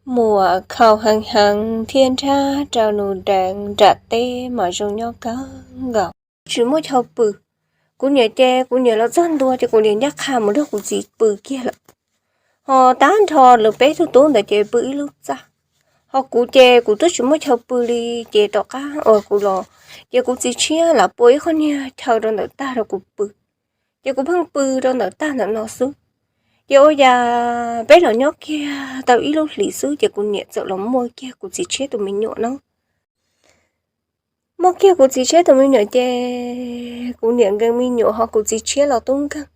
Muam khaus heev heev thiab nrhab rau nws deev nram teb mas zoo nyob kawg nkaus, tsis muaj chaw pw. Kuv niam ces kuv niam los txog ntua ces kuv niam ncaj qha mus nrog kuv txiv pw kiag lawm. Ho tag nrho lawv peb tug tub ntawd ces pw ib lub txaj. Ho kuv ces kuv twb tsis muaj chaw pw li, ces tom qab uas kuv los ces kuv txiv tshiab lam pua ib qho niag chaw rau ntawm tag rau kuv pw. Ces kuv pheej pw rau ntawm tag ntawm no xwb. Ces ua cas peb los nyob kiag tau ib lub hlis xwb ces kuv niam txawm los muaj kiag kuv txiv tshiab tus me nyuam no. Muaj kiag kuv txiv tshiab tus me nyuam ces kuv niam nkees me nyuam ho kuv txiv tshiab los tub nkeeg.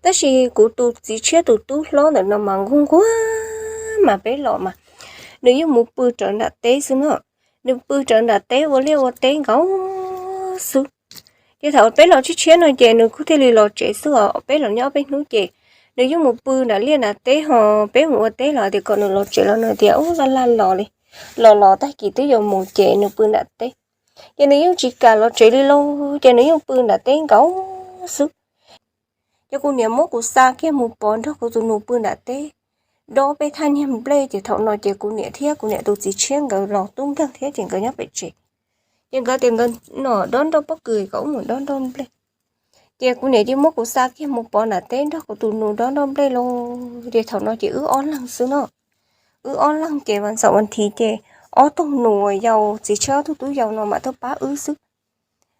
Tab sis kuv tus txiv tshiab tus tub hlob ntawm no mas nquag nquag mas peb los mas nws yeej mus pw rawv nram teb xwb no. Nws pw rawv nram teb ua liaj ua teb nkaus xwb. Ces thaum peb los tshiab tshiab no ces nws kuj thiaj li los tsev xwb os, peb los nyob ob peb hnub ces nws yeej mus pw nram liaj nram teb ho peb mus ua teb los tias kom nws los tsev los nws tias ub laj laj los li, los los tag kis twb yuav mus ces nws pw nram teb. Ces nws yeej tsis kam los tsev li lauj, ces nws yeej pw nram teb nkaus xwb. Ces kuv niam muab kuv xa kiag mus pov nrog kuv tus nus pw nram teb, dob peb thaj niag nplej. Ces thaum no ces kuv niam thiab kuv niam tus txiv tshiab nkawd los tub nkeeg thiab ces nkawd nyob pem tsev. Ces nkawd tias nkawd no dob nroj pob kws kom wb mus dob nroj nplej. Ces kuv niam cia muab kuv xa kiag mus pov nram teb nrog kuv tus nus dob nroj nplej lauj. Ces thaum no ces wb ob leeg xwb no. Wb ob leeg ces vas ntxaum vas thiv ces ob tug nus yau txiv tshiab ob tug tub yau no mam tuaj pab wb xwb.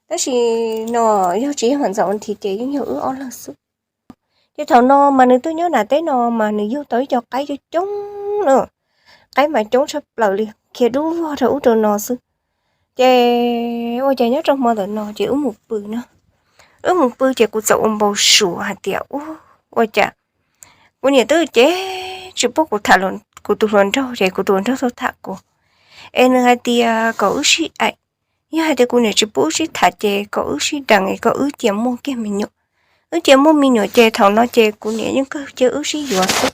Tab sis no yog tsis yog vas ntxaum vas thiv ces yeej yog wb ob leeg xwb. Ces thaum no mas nws tuaj nyob nram teb no mas nws yug tau ib co qaib coob coob na. Qaib mas coob tshaj plaws li, khiav dub vog rau ub rau no xwb. Ces ua cas nyob rau hmo ntawm no ces wb mus pw na. Wb mus pw ces kuv txawm ua npau suav hais tias ua cas kuv niam twb cem tsis pub kuv tham kuv tus hluas nraug ces kuv tus hluas nraug tuaj tham kuv es nws hais tias kom wb sib aim. Yog hais tias kuv niam tsis pub wb sib tham ces kom wb sib deev es kom wb cia muaj kiag me nyuam. Wb cia muaj me nyuam ces thaum no ces kuv niam yeej kawg cia wb sib yuav xwb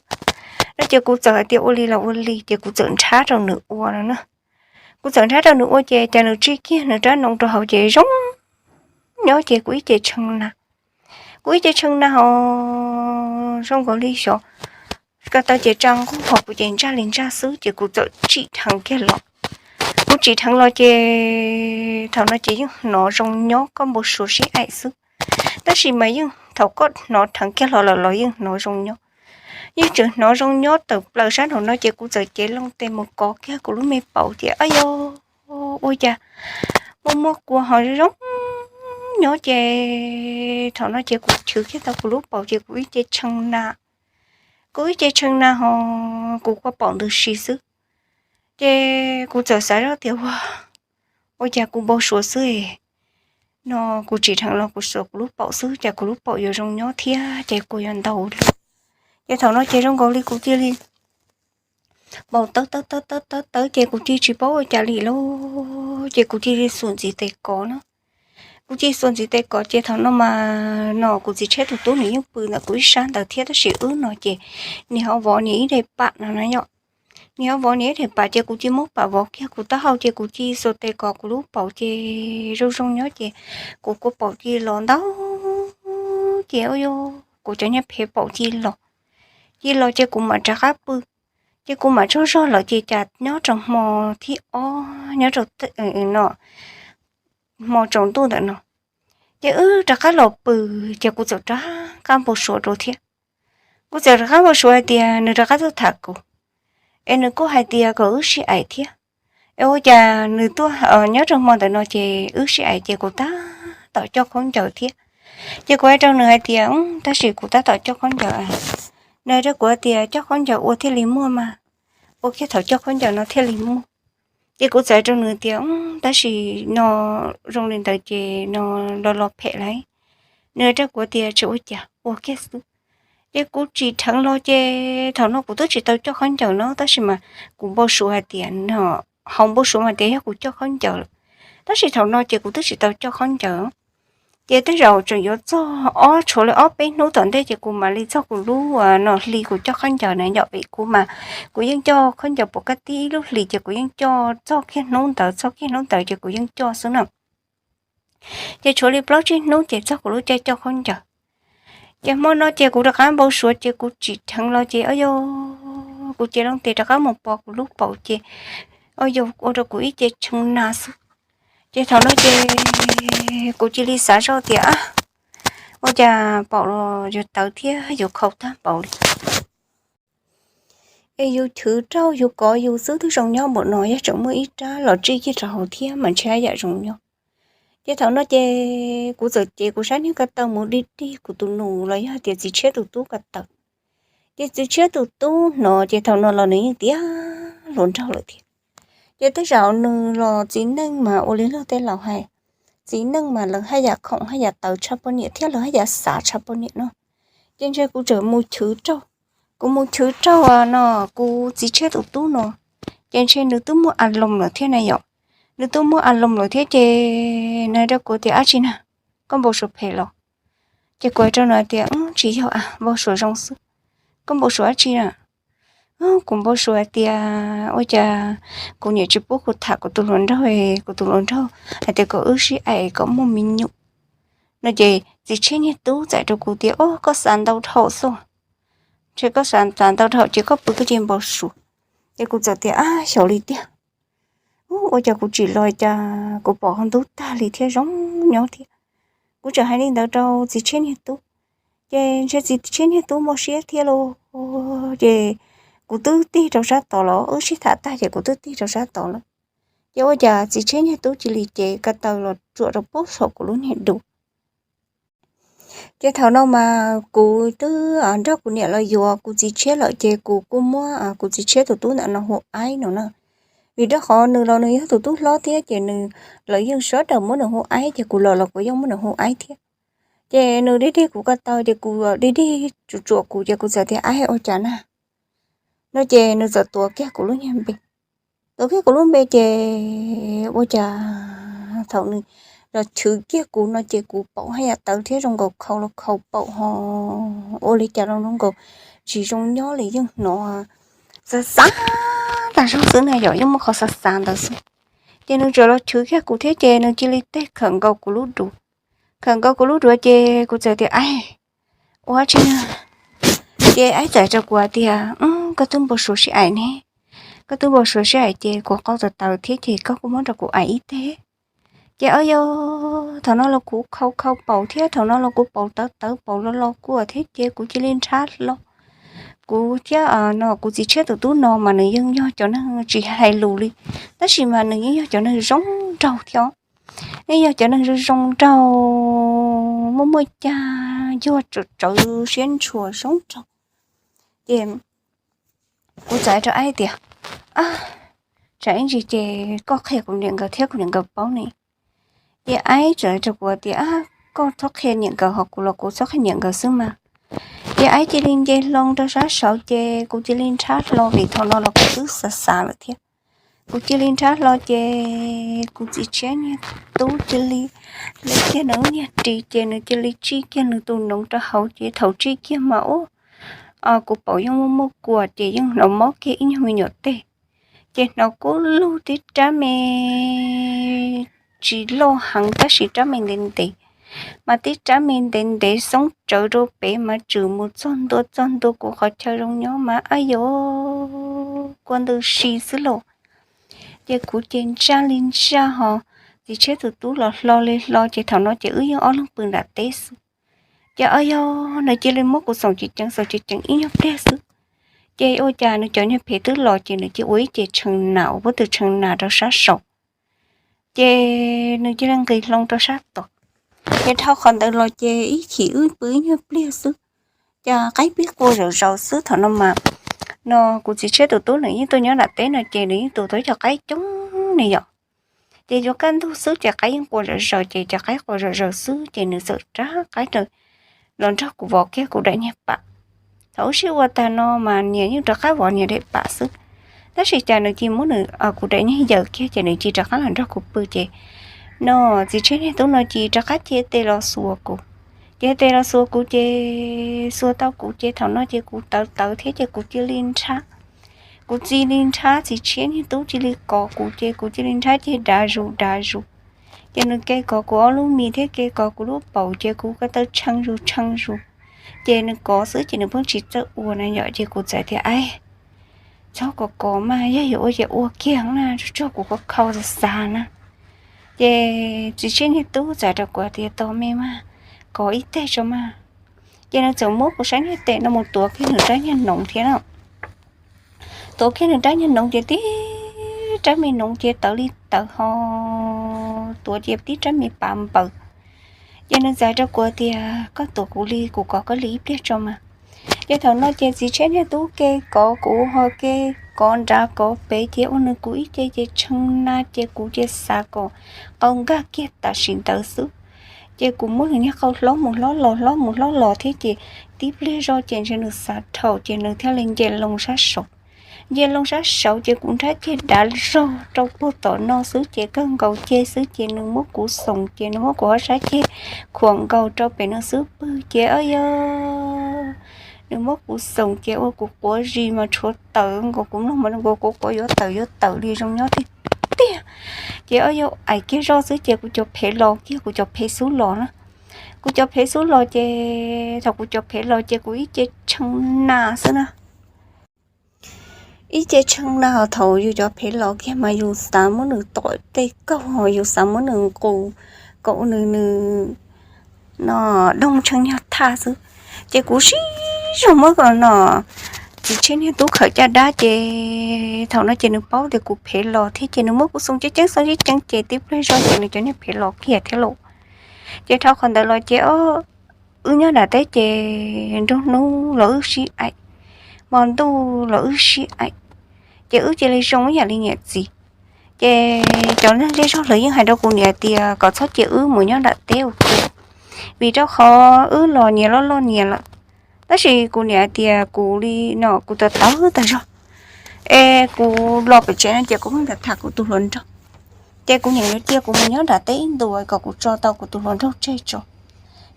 no. Ces kuv txawm hais tias ua li los ua li ces kuv txawm nrhab rau nws ua no na. Kuv txawm nrhab rau nws ua ces cas nws tsij kiag nws rab noo rau hauv ces zoo nyob ces kuv ib ce tshee na. Kuv ib ce tshee na ho zoo nkaus li xyov ko taw ces tsa nqug ho kuv ces ntsaj li ntsaj xwb ces kuv txawm tsim dheev kiag los. Kuv tsim dheev los ces thaum no ces yeej hnov zoo nyob koj npau suav sib aim xwb. Tab sis mas yeej thaum koj hnov dheev kiag los lawm los yeej hnov zoo nyob. Yeej tseem hnov zoo nyob tawm plaws sab nraum no ces kuv txawm cev loo tes mus kov kiag kuv lub me paum tias ab yog ua cas muaj muaj kua ho zoo nyob ces thaum no ces kuv chwv kiag tau kuv lub paum ces kuv ib ce tshee na. Kuv ib ce tshee na ho kuv kua paum ntws si xwb. Ces kuv txawm xav zoj tias ua, ua cas kuv npau suav xwb no. Kuv tsim dheev los kuv xuas kuv lub paum xwb cas kuv lub paum yuav zoo nyob thiab ces kua yuav ntau li. Ces thaum no ces zoo nkaus li kuv cia li paum tawv tawv tawv tawv tawv ces kuv cia tsis paub ua cas li lauj. Ces kuv cia li xuas ntxiv tes kov na. Kuv cia li xuas ntxiv tes kov ces thaum no mas no kuv txiv tshiab tus tub nws yeej pw ntawm kuv ib sab ntawd thiab tab sis wb no ces niag ho vov niag ib daim pam no na yom. Niag ho vov niag ib daim pam ces kuv cia muab pam vov kiag kuv taub hau ces kuv cia xuas tes kov kuv lub paum ces zoo zoo nyob ces kuv kua paum cia los ntau ces ua kuv cov niag phev paum cia los, cia los ces kuv mam rov qab pw. Ces kuv mam tsaug zog lawm ces cas nyob rau hmo thib ob nyob rau no hmo tsaus ntuj ntawm no, ces wb rov qab los pw, ces kuv txawm rov qab npau suav rau thiab. Kuv txawm rov qab npau suav hais tias nws rov qab tuaj tham kuv, es nws kuj hais tias kom wb sib aim thiab. Es ua cas nws tuaj nyob rau hmo ntawm no ces wb sib aim ces kuv tab tom coj khaub ncaws thiab. Ces kuv hais rau nws hais tias tab sis kuv tab tom coj khaub ncaws. Nws hais rau kuv tias coj khaub ncaws ua thiaj li muaj mas, ua kiag thaum coj khaub ncaws no thiaj li muaj. Ces kuv txawm hais rau nws tias tab sis no zoo li ntawd ces no los los phem lauj. Nws hais rau kuv tias tsis ua cas, ua kiag xwb. Ces kuv tsim dheev los ces thaum no kuv twb tsis tau coj khaub ncaws no tab sis mas kuv npau suav hais tias no, hauv npau suav mas tias yog kuv coj khaub ncaws lawm, tab sis thaum no ces kuv twb tsis tau coj khaub ncaws. Ces tej zaum tseem yuav txog ob tshuav li ob peb hnub tom ntej ces kuv mam li txog kuv lub no hli kuv coj khaub ncaws na yom, vim kuv mas kuv yeej coj khaub ncaws puas kaj tib ib lub hlis ces kuv yeej coj txog kiag hnub ntawd, txog kiag hnub ntawd ces kuv yeej coj xwb na. Ces tshuav li plaub tsib hnub ces txog kuv lub caij coj khaub ncaws. Ces hmo no ces kuv rov qab npau suav ces kuv tsim dheev los ces o yog kuv cev loo tes rov qab mus pom kuv lub paum ces, o, yog ua rau kuv ib ce tshee nas xwb. Ces thaum no ces kuv cia li xav zoj tias, ua cas paum los yuav tawv thiab yuav khau tag npaum li. Es yus chwv rau yus kov yus xwb twb zoo nyob npaum no, yog tseem muaj ib rab los tsij kiag rau hauv thiab mas ntshe yam zoo nyob. Ces thaum no ces kuv txawm cev kuv sab niag ko taw mus dig dig kuv tus nus los yog tias txiv tshiab tus tub ko taw. Ces txiv tshiab tus tub hnov ces thaum no los nws yeej tiav hluas nraug lawm thiab. Ces tej zaum nws los txiv neej mas ua li luag tej laus hais, txiv neej mas lawv haj yam khoom haj yam tawv tshaj poj niam thiab lawv haj yam xav tshaj poj niam no. Ces ntshe kuv txawm mus chwv rau, kuv mus chwv rau no kuv txiv tshiab tus tub no, ces ntshe nws twb muaj a loos lawm thiab na yom. Nws twb muaj a loos lawm thiab ces nws hais rau kuv tias, dab tsi na, koj npau suav phem los? Ces kuv hais rau nws tias, tsis yog a, npau suav zoo xwb. Koj npau suav dab tsi na? Kuv npau suav tias ua cas kuv niam tsis pub kuv tham kuv tus hluas nraug, kuv tus hluas nraug hais tias kom wb sib aim kom muaj me nyuam no. Ces txiv tshiab niag tub txais rau kuv tias, o, koj xav ntau dhau xwb. Ntshe koj xav ntau dhau ces koj pw koj cia npau suav. Ces kuv txawm tias, ab, xyaum li tiag. Ua cas kuv tsim los cas kuv pom hauv ntub tag li thiab zoo nyob thiab. Kuv tseem hais li ntawd rau txiv tshiab niag tub, ces ntshe txiv tshiab niag tub muaj siab thiab lauj. Ces kuv twb tig rau sab tod los, wb sib tham tag ces kuv twb tig rau sab tod lawm. Ces ua cas txiv tshiab niag tub cia li cev ko taw los tsuam rau pub saum kuv lub niag dum. Ces thaum no mas kuv twb nrog kuv niam los yuav kuv txiv tshiab lawm ces kuv kuj muab kuv txiv tshiab tus tub ntawm no hu Aib no na. Vim rau qhov nws los nws yog tus tub hlob thiab ces nws, lawv yeej sawv daws muab nws hu Aib ces kuv los los kuv yeej muab nws hu Aib thiab. Ces nws dig dig kuv ko taw ces kuv dig dig tsuam tsuam kuv ces kuv txawm tias, Aib, ua cas na? No ces nws txawm tuav kiag kuv lub niag npe. Tuav kiag kuv lub npe ces ua cas thaum nws los chwv kiag kuv no ces kuv paum haj yam tawv thiab zoo nkaus khau los khau paum ho ua li cas los zoo nkaus tsis zoo nyob li, yeej hnov xav xav tas zog xwb na yom, yeej muaj qhov xav xav ntawd xwb. Ces nws txawm los chwv kiag kuv thiab ces nws cia li teg khawm nkaus kuv lub duav. Khawm nkaus kuv lub duav ces kuv txawm tias, Aib, ua dab tsi na? Ces Aib txawm rau kuv hais tias, Koj twb npau suav sib aim ne, koj twb npau suav sib aim ces kuv qau tawv tawv thiab ces koj kuj muab rau kuv aim ib teg. Ces o yog thaum no los kuv khau khau paum thiab thaum no los kuv paum tawv tawv paum los los kuaj thiab ces kuv cia li nrhab hlo. Kuv thiab no kuv txiv tshiab tus tub no mas nws yeej yog cov neeg tsis hais lus li, tab sis mas nws yeej yog cov neeg zoo nraug thiab. Yeej yog cov neeg zoo zoo nraug, muaj muaj cag yuag tsawv tsawv siab ntshua zoo nraug. Ces kuv txawm hais rau Aib tias, Tsam ib ntsis ces koj qhia kuv niam nkawd thiab kuv niam nkawd paub ne. Ces Aib txawm hais rau kuv tias, Koj txhob qhia niam nkawd ho kuv los kuv txhob qhia niam nkawd xwb mas. Ces Aib cia li nce hlo rau sab saud ces kuv cia li nrhab hlo vim thaum no los kuv twb xav xav lawm thiab. Kuv cia li nrhab hlo ces kuv txiv tshiab niag tub cia li, nws kiag nws lub niag ris ces nws cia li tsij kiag nws tus noov rau hauv ces thaum tsij kiag mas ub, kuv paum yeej muaj muaj kuaj ces yeej hnov mob kiag ib nyuag me nyuam teg. Ces hnov kub lug tib rab me tsis loj heev tab sis rab me ntev ntev, mas tib rab me ntev ntev xoob tsawv rau pem mas tshwm mus txog ntua txog ntua kuv qhov chaw zoo nyob mas ab yov, kua ntws si xwb lauj. Ces kuv ces ntsaj li ntsaj ho, txiv tshiab tus tub los hlo li hlo ces thaum no ces wb yeej ob leeg pw nram teb xwb. Ces o yog nws cia li muab kuv xoom ceev ceev xoom ceev ceev ib nyuag pliag xwb, ces ua cas nws cov niag phem twb los ces nws cia ua ib ce tshee nas uas puab tw tshee nas rau sab saud. Ces nws cia li nqis hlo rau sab tod. Ces dhau qhov ntawd los ces ib chim wb pw ib nyuag pliag xwb, ces qaib pib qua zom zaws xwb. Thaum no mas no kuv txiv tshiab tus tub nws yeej tuaj nyob nram teb no ces nws yeej tu tau cov qaib coob ne yom. Ces yuav kaj ntug xwb ces qaib yeej qua zom zaws ces cov qaib qua zom zaws xwb ces nws txawm rov qab los nrog kuv vov kiag kuv daim niag pam. Thaum wb sib ua tag no mas nias yeej rov qab vov nias daim pam xwb. Tab sis cas nws cia muab nws kuv daim niag yawm kiag ces nws cia rov qab los nrog kuv pw ces no txiv tshiab niag tub no cia rov qab cev tes los xuas kuv. Cev tes los xuas kuv ces xuas tau kuv ces thaum no ces kuv tawv tawv thiab ces kuv cia li nrhab. Kuv cia li nrhab, txiv tshiab niag tub cia li kov kuv ces kuv cia li nrhab ces dav zus dav zus. Ces nws ke kov kuv ob lub mis thiab ke kov kuv lub paum ces kuv ko taw tshee zus tshee zus. Ces nws kov xwb ces nws pheej tsis txawj ua na yom ces kuv txawm tias, Aib, txhob kov kov mas, yog yuav ua ces ua kiag na, tsuag tsuag kuv kov khau xav xav na. Ces txiv tshiab niag tub txawm rau kuv tias, Tos me mas, kov ib teg tso mas. Ces nws txawm muab kuv sab niag tes no mus tuav kiag nws rab niag noov thiab na. Tuav kiag nws rab niag noov ces tib rab me noov ces tawv li tawv ho tuav ces tib rab me pav npaws. Ces nws txawm rau kuv tias, Koj tuav kuv li, kuv kov koj li ib pliag tso mas. Ces thaum no ces txiv tshiab niag tub ke kov kuv ho ke kov nrad kov pem ces ua nws kuv ib ce ces tshee na ces kuv ces xav kom qau nkag kiag tam sim ntawd xwb. Ces kuv muab nws niag qau hlob mus hlob los hlob mus hlob los thiab ces tib pliag zoj ces ntshe nws xav dhau ces nws thiaj li nce loo sab saud. Nce loo sab saud ces kuv nrhab ceg dav zog rau puag tom no xwb ces kawg nkaus ceg xwb ces nws muab kuv xoom ces nws muab kuv ob sab ceg khuam nkaus rau pem nws xub pwg ces o yog nws muab kuv xoom ces ua kuv quav zis mas tshuav tawm nkaus, kuv mloog mas nkaus kuv quav yuav tawm yuav tawm li zoo nyob tiag tiag. Ces o yog aim kiag zoj xwb ces kuv cov phev los kiag, kuv cov phev xub los na. Kuv cov phev xub los ces thaum kuv cov phev los ces kuv ib ce tshee na xwb na. Ib ce tshee na, thaum yus cov phev los kiag mas yus xav muab nws tom tej kaug, yus xav muab nws nqus kom nws nws no doog tshee nyog thaj xwb. Ces kuv sib zog muab ko no txiv tshiab niag tub khawm caj dab ces thaum no ces nws paub tias kuv phev los thiab ces nws muab kuv xoo ceeb ceeb xoo ceeb ceeb ces tib pliag zoj ces nws cov niag phev los kiag thiab lauj. Ces dhau qhov ntawd los ces wb nyob nram teb ces nruab hnub los wb sib aim, hmo ntuj los wb sib aim, ces wb cia li zoo ib yam li niam txiv. Ces cov neeg zej zog lawv yeej hais rau kuv niam hais tias kom txhob cia wb mus nyob nram teb ua ke, vim rau qhov wb los niam loj loj niam lawm. Tab sis kuv niam hais tias kuv li no kuv tawv tawv tag zog, es kuv los pem tsev no ces kuv pheej tham tham kuv tus hluas nraug. Ces kuv niam yuav cia kuv mus nyob nram teb ib ntus kom kuv tso tau kuv tus hluas nraug tseg tso.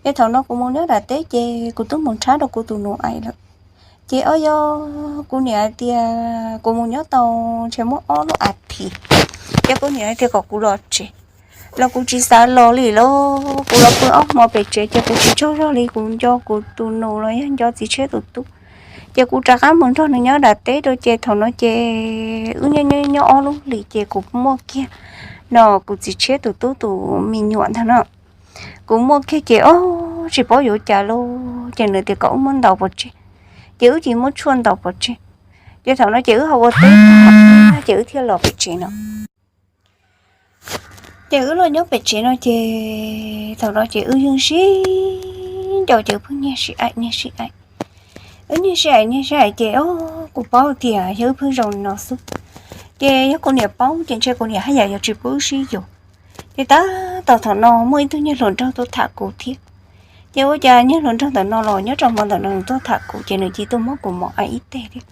Ces thaum no kuv mus nyob nram teb ces kuv twb mus nrhab rau kuv tus nus aim lawm. Ces o yog kuv niam hais tias kuv mus nyob tau ntshe muaj ob lub as thiv, ces kuv niam hais tias kom kuv los tsev, los kuv tsis xav los li lauj. Kuv los pw ob hmo pem tsev ces kuv tsis tsaug zog li, kuv nco kuv tus nus los yog nco txiv tshiab tus tub. Ces kuv rov qab mus nrog nws nyob nram teb rau ces thaum no ces wb nyob nyob ob lub hlis ces kuv muaj kiag no kuv txiv tshiab tus tub tus me nyuam ntag no. Kuv muaj kiag ces o tsis paub yuav cas lauj, ces nws tias kom wb muab ntaus pov tseg, ces wb cia muab tshuaj ntaus pov tseg. Ces thaum no ces wb ho ua teb tag ces wb thiaj los pem tsev no. Ces wb los nyob pem tsev no ces thaum no ces wb yeej sib nco ces wb pheej nyiag sib aim nyiag sib aim. Wb nyiag sib aim nyiag sib aim ces o kuv paub tias yog wb pheej zoo li no xwb, ces yog kuv niam paub ces ntshe kuv niam haj yam yuav tsis pub wb sib yuav. Ces tab tom thaum no muaj ib tug niag hluas nraug tuaj tham kuv thiab. Ces ua cas niag hluas nraug ntawm no los nyob rau hmo ntawm no nws tuaj tham kuv ces nws cia tuaj muab kuv mos aim ib teg thiab.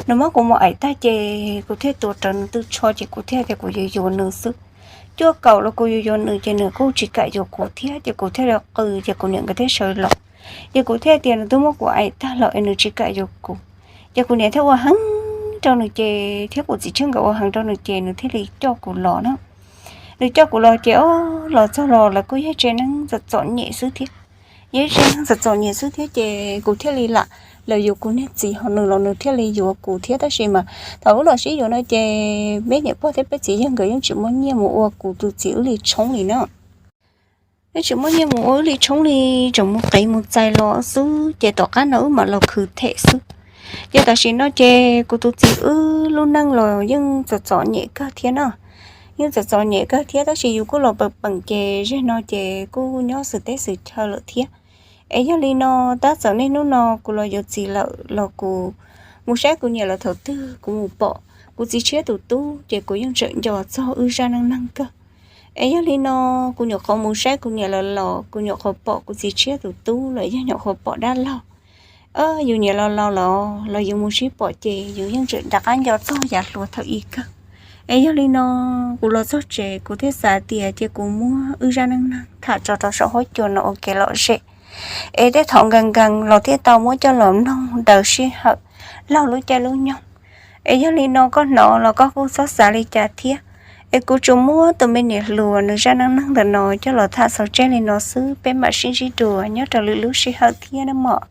Nws muab kuv mos aim tag ces kuv thiaj tuav rawv nws tw tsho ces kuv thiaj tias kuv yuav yuav nws xwb. Cuaj kaum los kuv yuav yuav nws ces nws kuj tsis kam yuav kuv thiab ces kuv thiaj li qw ces kuv niam nkawd thiaj sawv los. Ces kuv thiaj tias nws twb muab kuv aim tag lawm es nws tsis kam yuav kuv. Ces kuv niam thiaj ua heev rau nws ces thiab kuv txiv tshiab nkawd ua heev rau nws ces nws thiaj li coj kuv los na. Nws coj kuv los ces o los txog los lawv kuj yog tsev neeg txom txom nyem xwb thiab. Yog tsev neeg txom txom nyem xwb thiab ces kuv thiaj li lam, lawv yuav kuv niag txiv ho nws los nws thiaj li yuav kuv thiab. Tab sis mas thaum wb los sib yuav no ces peb niam pog thiab peb txiv yawg nkawd yeej tsis muaj nyiaj mus ua kuv tus txiv wb li tshoob li na. Yeej tsis muaj nyiaj mus ua wb li tshoob li, tseem mus qiv mus txais los xwb ces tom qab no wb mam los khwv them xwb. Ces tam sim no ces kuv tus txiv wb lub neej los yeej txom txom nyem kawg thiab no. Yeej txom txom nyem kawg thiab tab sis yus kuj los peem peem ces zej no ces kuj nyob xwm teb xwm chaw lawm thiab. Es yog li no tab txawm niaj hnub no kuv los yuav txiv lawm los kuv mus saib kuv niam lawv thaum twg kuv mus pom kuv txiv tshiab tus tub ces kuv yeej tseem nco txog wb zaj neej neeg kawg. Es yog li no kuv nyuam qhuav mus saib kuv niam lawv los kuv nyuam qhuav pom kuv txiv tshiab tus tub los yog nyuam qhuav pom dab laug. Yus niam laus laus los los yus mus sib pom ces yus yeej tseem rov qab nco txog yav hluas thaum ub kawg. Es yog li no kuv los txog tsev kuv thiaj xav tias cia kuv muab wb zaj neej neeg tham tso rau saum huab cua no ua kev lom zem. Es tej thaum nkees nkees los thiaj tau muab coj los mloog daws sij hawm laug lub caij lub nyoog. Es yog li no koj hnov los koj kuj txhob xav li cas thiab. Es kuv tsuas muab tus me niam hluas nws zaj neej neeg ntawm no coj los tham xaus tseg li no xwb, peb mam sib ntsib dua nyob rau lwm lub sij hawm thiab nawb mog.